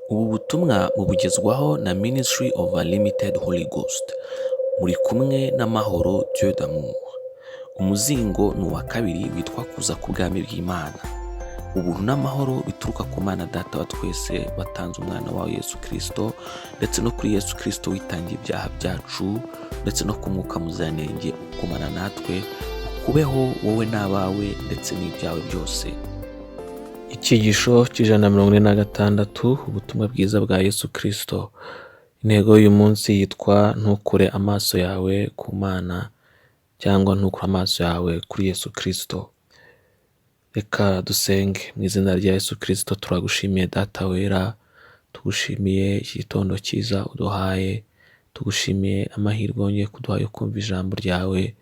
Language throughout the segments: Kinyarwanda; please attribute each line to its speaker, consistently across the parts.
Speaker 1: Ubu butumwa mubugezwaho na Ministry of Unlimited Holy Ghost. Muri kumwe n'Amahoro Dieu d'amour. Umuzingo ni uwa kabiri witwa Kuza k'Ubwami bw'Imana. Ubuntu n'amahoro bituruka ku Mana Data wa twese watanze umwana wawe Yesu Kristo, ndetse no kuri Yesu Kristo witangiye ibyaha byacu, ndetse no ku Mwuka Muziranenge ukumana natwe, ukubeho wowe n'abawe ndetse n'ibyawe byose. Icyigisho cy'146, ubutumwa bwiza bwa Yesu Kristo. Intego y'uyu munsi yitwa "Ntukure amaso yawe ku Mana" cyangwa "Ntukure amaso yawe kuri Yesu Kristo". Reka dusenge. Mu izina rya Yesu Kristo, turagushimiye Data wera, tugushimiye iki gitondo cyiza uduhaye, tugushimiye amahirwe wongeye kuduha yo kumva ijambo ryawe.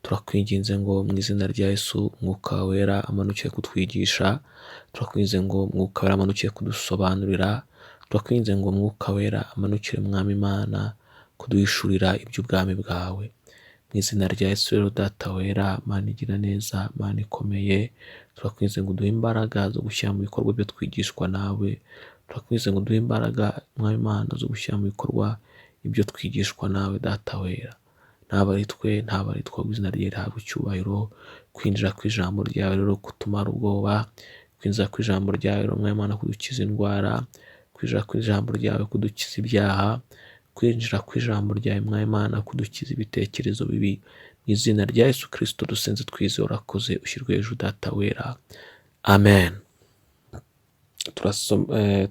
Speaker 1: Turakwinginze ngo mu izina rya Yesu Mwuka wera amanukire kutwigisha, turakwinginze ngo Mwuka wera amanukire kudusobanurira, turakwinginze ngo Mwuka wera amanukire, Mwami Imana, kuduhishurira iby'ubwami bwawe. Mu izina rya Yesu rero, Data wera, Mana igira neza, Mana ikomeye, turakwinginze ngo uduhe imbaraga zo gushyira mu bikorwa ibyo twigishwa nawe, turakwinginze ngo uduhe imbaraga, Mwami Imana, zo gushyira mu bikorwa ibyo twigishwa nawe, Data wera. Ntabwo ari twe, ntabwo ari twe, izina rye rihabwa icyubahiro. Kwinjira kw'ijambo ryawe rero kutumara ubwoba, kwinjira kw'ijambo ryawe rero, Mwami Imana, kudukiza indwara, kwinjira kw'ijambo ryawe kudukiza ibyaha, kwinjira kw'ijambo ryawe, Mwami Imana, kudukiza ibitekerezo bibi. Mu izina rya Yesu Kristo dusenze twizeye, urakoze, ushyirwe hejuru, Data wera, amen.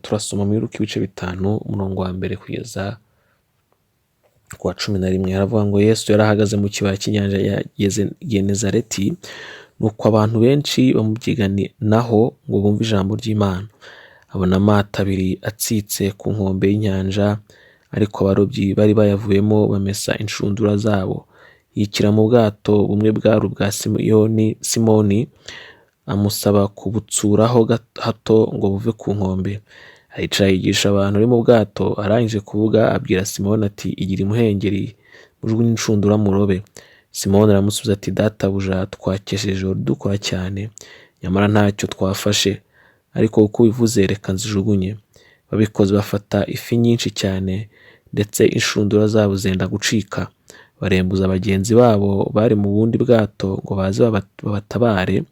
Speaker 1: Turasoma muri Luka ibice 5, umurongo wa 1 kugeza ku wa 11. Haravuga ngo: "Yesu yari ahagaze mu kibaya cy'inyanja ya Genezareti, nuko abantu benshi bamubyiganiraho ngo bumve ijambo ry'Imana. Abona amato abiri atsitse ku nkombe y'inyanja, ariko abarobyi bari bayavuyemo bamesa inshundura zabo. Yikira mu bwato bumwe bwari ubwa Simoni, amusaba kubutsuraho hato ngo buve ku nkombe. Aricara yigisha abantu ari mu bwato. Arangije kuvuga, abwira Simoni ati: 'Igira imuhengeri, mujugunye inshundura murobe.' Simoni aramusubiza ati: 'Databuja, twakesheje ijoro dukora cyane, nyamara ntacyo twafashe, ariko uko ubivuze reka nzijugunye.' Babikoze bafata ifi nyinshi cyane, ndetse inshundura zabo zenda gucika. Barembuza bagenzi babo bari mu bundi bwato ngo baze babatabare.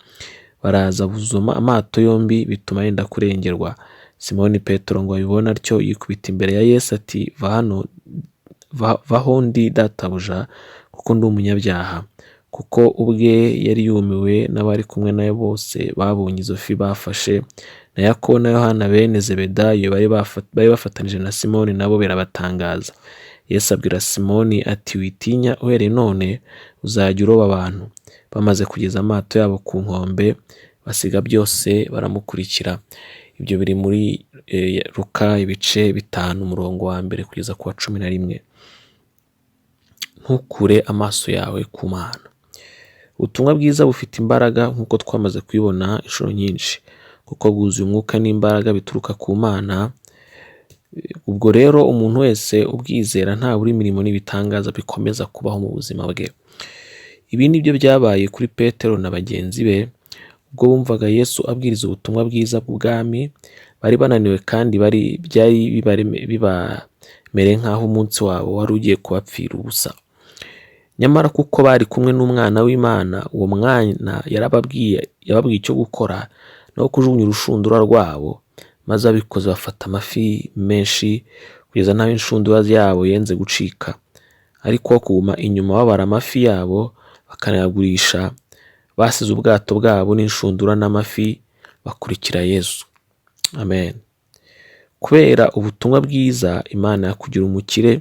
Speaker 1: Baraza buzuma amato yombi, bituma yenda kurengerwa. Simoni Petero ngo abibone atyo, yikubita imbere ya Yesu ati: 'Va hano, va aho ndi, Databuja, kuko ndi umunyabyaha.' Kuko ubwe yari yumiwe n'abari kumwe nawe bose babonye izo fi bafashe. Na Yakobo na Yohana bene Zebedayo bari bafatanije na Simoni nabo birabatangaza. Yesu abwira Simoni ati: 'Witinya, uhereye none uzajya uroba abantu.' Bamaze kugeza amato yabo ku nkombe, basiga byose baramukurikira." Ibyo biri muri Luka ibice 5, umurongo wa 1 kugeza ku wa 11. Ntukure amaso yawe ku Mana. Ubutumwa bwiza bufite imbaraga nk'uko twamaze kubibona inshuro nyinshi, kuko bwuzuye umwuka n'imbaraga bituruka ku Mana. Ubwo rero umuntu wese ubwizera ntabura imirimo n'ibitangaza bikomeza kubaho mu buzima bwe. Ibi ni byo byabaye kuri Petero na bagenzi be ubwo bumvaga Yesu abwiriza ubutumwa bwiza bw'ubwami. Bari bananiwe kandi bari byari bibamereye nk'aho umunsi wabo wari ugiye kubapfira ubusa. Nyamara kuko bari kumwe n'umwana w'Imana, uwo mwana yarababwiye, yababwiye icyo gukora no kujugunya urushundura rwabo, maze abikoze bafata amafi menshi kugeza n'aho inshundura yabo yenze gucika. Ariko aho kuguma inyuma babara amafi yabo bakanayagurisha, basize ubwato bwabo n'inshundura n'amafi, bakurikira Yesu. Amen. Kubera ubutumwa bwiza, Imana yakugira umukire,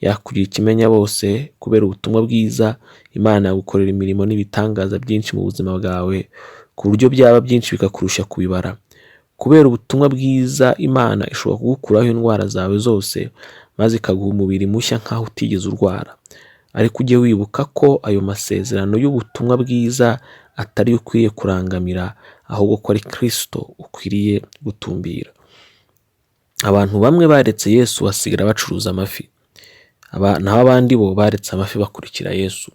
Speaker 1: yakugira ikimenya bose. Kubera ubutumwa bwiza, Imana yagukorera imirimo n'ibitangaza byinshi mu buzima bwawe, ku buryo byaba byinshi bikakurusha kubibara. Kubera ubutumwa bwiza, Imana ishobora kugukuraho indwara zawe zose, maze ikaguha umubiri mushya nk'aho utigeze urwara. Ariko ujye wibuka ko ayo masezerano y'ubutumwa bwiza atari yo ukwiriye kurangamira, ahubwo ko ari Kristo ukwiriye gutumbira. Abantu bamwe baretse Yesu basigara bacuruza amafi, naho abandi bo baretse amafi bakurikira Yesu.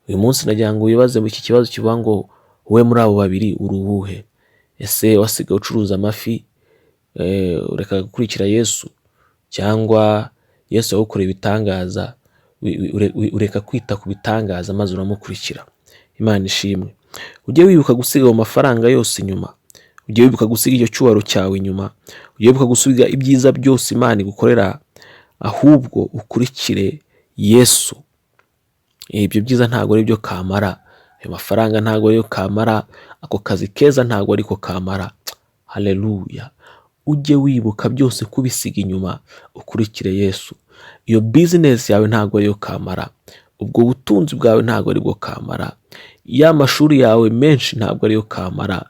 Speaker 1: Uyu munsi nagira ngo wibaze iki kibazo kivuga ngo: wowe muri abo babiri uri uwuhe? Ese wasigaye ucuruza amafi? Ureka gukurikira Yesu, cyangwa Yesu yagukoreye ibitangaza, ureka kwita ku bitangaza maze uramukurikira. Imana ishimwe. Ujye wibuka gusiga ayo mafaranga yose inyuma, ujye wibuka gusiga icyo cyubahiro cyawe inyuma, ujye wibuka gusiga ibyiza byose Imana igukorera, ahubwo ukurikire Yesu. Ibyo byiza ntabwo ari byo kamara, ayo mafaranga ntabwo ariyo kamara, ako kazi keza ntabwo ariko kamara. Haleluya. Ujye wibuka byose kubisiga inyuma, ukurikire Yesu. Iyo bizinesi yawe ntabwo ariyo kamara, ubwo butunzi bwawe ntabwo aribwo kamara, ya mashuri yawe menshi ntabwo ariyo kamara.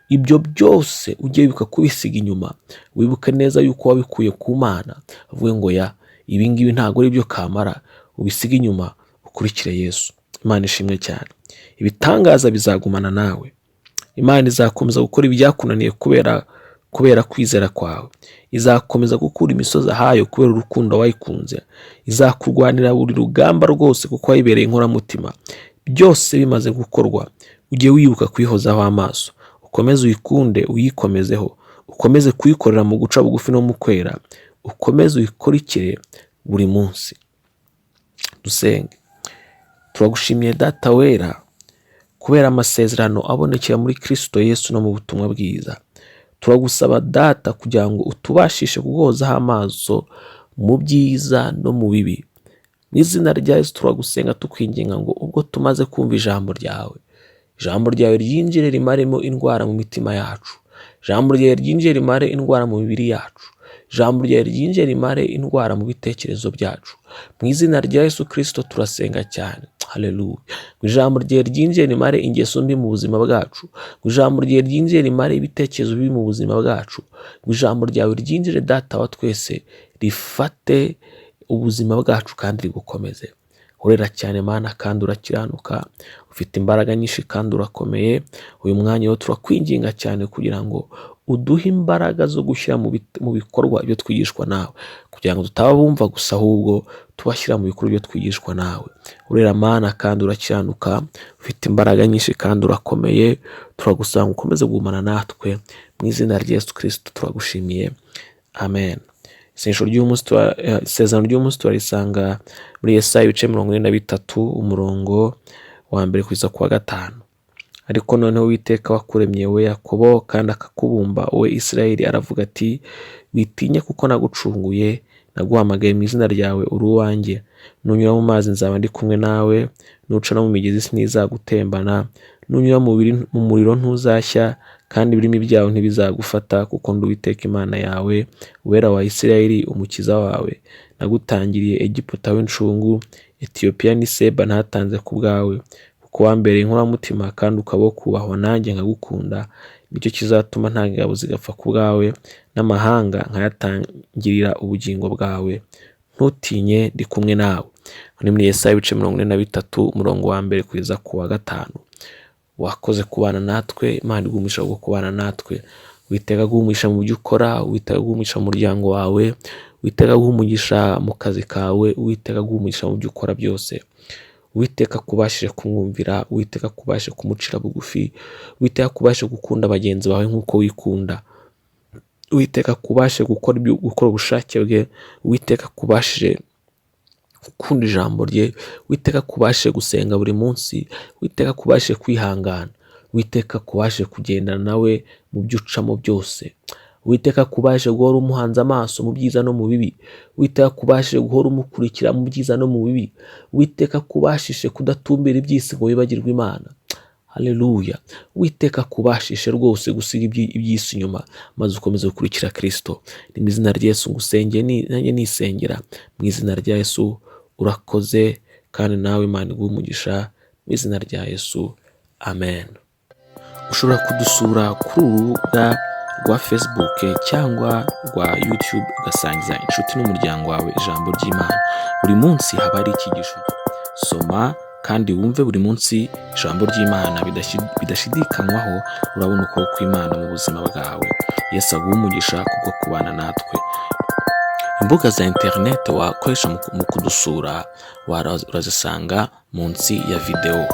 Speaker 1: Ibyo byose ujye wibuka kubisiga inyuma, wibuke neza yuko wabikuye ku Mana, uvuge ngo ya ibi ngibi ntabwo ari byo kamara, ubisige inyuma ukurikire Yesu. Imana ishimwe cyane. Ibitangaza bizagumana nawe. Imana izakomeza gukora ibyakunaniye kubera kwizera kwawe. Izakomeza gukura imisozi ahayo kubera urukundo wayikunze. Izakurwanira buri rugamba rwose kuko wayibereye inkoramutima. Byose bimaze gukorwa, ujye wibuka kuyihozaho amaso, ukomeze uyikunde, uyikomezeho, ukomeze kuyikorera mu guca bugufi no mu kwera, ukomeze uyikurikire buri munsi. Dusenge. Turagushimiye Data wera kubera amasezerano abonekera muri Kristo Yesu no mu butumwa bwiza. Turagusaba Data kugira ngo utubashishe kuguhozaho amaso mu byiza no mu bibi. Mu izina rya Yesu turagusenga tukwinginga ngo ubwo tumaze kumva ijambo ryawe, ijambo ryawe ryinjire rimaremo indwara mu mitima yacu, ijambo ryawe ryinjire rimare indwara mu mibiri yacu, ijambo ryawe ryinjire rimare indwara mu bitekerezo byacu. Mu izina rya Yesu Kristo turasenga cyane. Haleluya. Ngo ijambo ryawe ryinjire rimare ingeso mbi mu buzima bwacu, ngo ijambo ryawe ryinjire rimare ibitekerezo bibi mu buzima bwacu, ngo ijambo ryawe ryinjire Data wa twese rifate ubuzima bwacu kandi rigukomeze. Urera cyane Mana kandi urakiranuka, ufite imbaraga nyinshi kandi urakomeye. Uyu mwanya wo turakwinginga cyane kugira ngo uduhe imbaraga zo gushyira mu bikorwa ibyo twigishwa nawe, kugira ngo tutaba bumva gusa ahubwo tubashyira mu bikorwa ibyo twigishwa nawe. Urera Mana kandi urakiranuka, ufite imbaraga nyinshi kandi urakomeye. Turagusaba ngo ukomeze kugumana natwe. Mu izina rya Yesu Kristo turagushimiye, amen. Isengesho ry'umunsi isezerano ry'umunsi turarisanga muri Yesaya ibice 43, umurongo wa 1 kugeza ku wa 5. Ariko noneho Uwiteka wakuremye we Yakobo kandi akakubumba wowe Isirayeli, aravuga ati witinya kuko nagucunguye, naguhamagaye mu izina ryawe, uri uwanjye. Nunyura mu mazi nzaba ndi kumwe nawe, nuca no mu migezi sinizagutembana, nunyura mu muriro ntuzashya, kandi ibirimi byawo ntibizagufata, kuko ndi Uwiteka Imana yawe, Uwera wa Isirayeli, umukiza wawe. Nagutangiriye Egiputa w'incungu, Etiyopiya n'i Seba ntatanze ku bwawe, kuko wambereye inkoramutima kandi ukaba kubahwa nanjye nkagukunda. Nicyo kizatuma ntanga ingabo zigapfa ku bwawe, n'amahanga nkayatangirira ubugingo bwawe. Ntutinye, ndi kumwe nawe. Ni muri Yesaya ibice 43, umurongo wa 1 kugeza ku wa 5. Wakoze kubana natwe, Imana iguhe umugisha wo kubana natwe. Uwiteka aguhe umugisha mu byo ukora, Uwiteka aguhe umugisha mu muryango wawe, Uwiteka aguhe umugisha mu kazi kawe, Uwiteka aguhe umugisha mu byo ukora byose. Uwiteka akubashije kumwumvira, Uwiteka akubashe kumucira bugufi, Uwiteka akubashe gukunda bagenzi bawe nk'uko wikunda, Uwiteka akubashe gukora ubushake bwe, Uwiteka akubashije gukunda ijambo rye, Uwiteka akubashe gusenga buri munsi, Uwiteka akubashe kwihangana, Uwiteka akubashe kugendana nawe mu byo ucamo byose, Uwiteka akubashe guhora umuhanze amaso mu byiza no mu bibi, Uwiteka akubashe guhora umukurikira mu byiza no mu bibi, Uwiteka akubashishe kudatumbira iby'isi ngo wibagirwe Imana. Haleluya. Uwiteka akubashishe rwose gusiga iby'isi inyuma maze ukomeze gukurikira Kristo. Ni mu izina rya Yesu ngusengeye, nanjye nisengera mu izina rya Yesu. Urakoze kandi nawe Imana iguhe umugisha mu izina rya Yesu, amen. Ushobora kudusura kuri uru rubuga rwa Facebook cyangwa rwa YouTube, ugasangiza inshuti n'umuryango wawe ijambo ry'Imana. Buri munsi haba hari icyigisho. Soma kandi wumve buri munsi ijambo ry'Imana bidashidikanywaho, urabona ukuboko kw'Imana mu buzima bwawe. Yesu aguhe umugisha kubwo kubana natwe. Imbuga za interineti wakoresha mu kudusura urazisanga munsi ya videwo.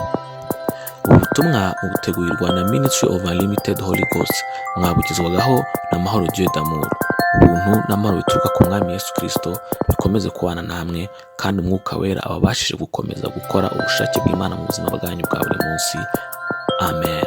Speaker 1: Ubu butumwa mubutegurirwa na Ministry of Unlimited Holy Ghost, mwabugezwagaho na Mahoro Dieu d'Amour. Ubuntu n'amahoro bituruka ku Mwami Yesu Kristo bikomeze kubana namwe, kandi Umwuka Wera ababashije gukomeza gukora ubushake bw'Imana mu buzima bwanyu bwa buri munsi. Amen.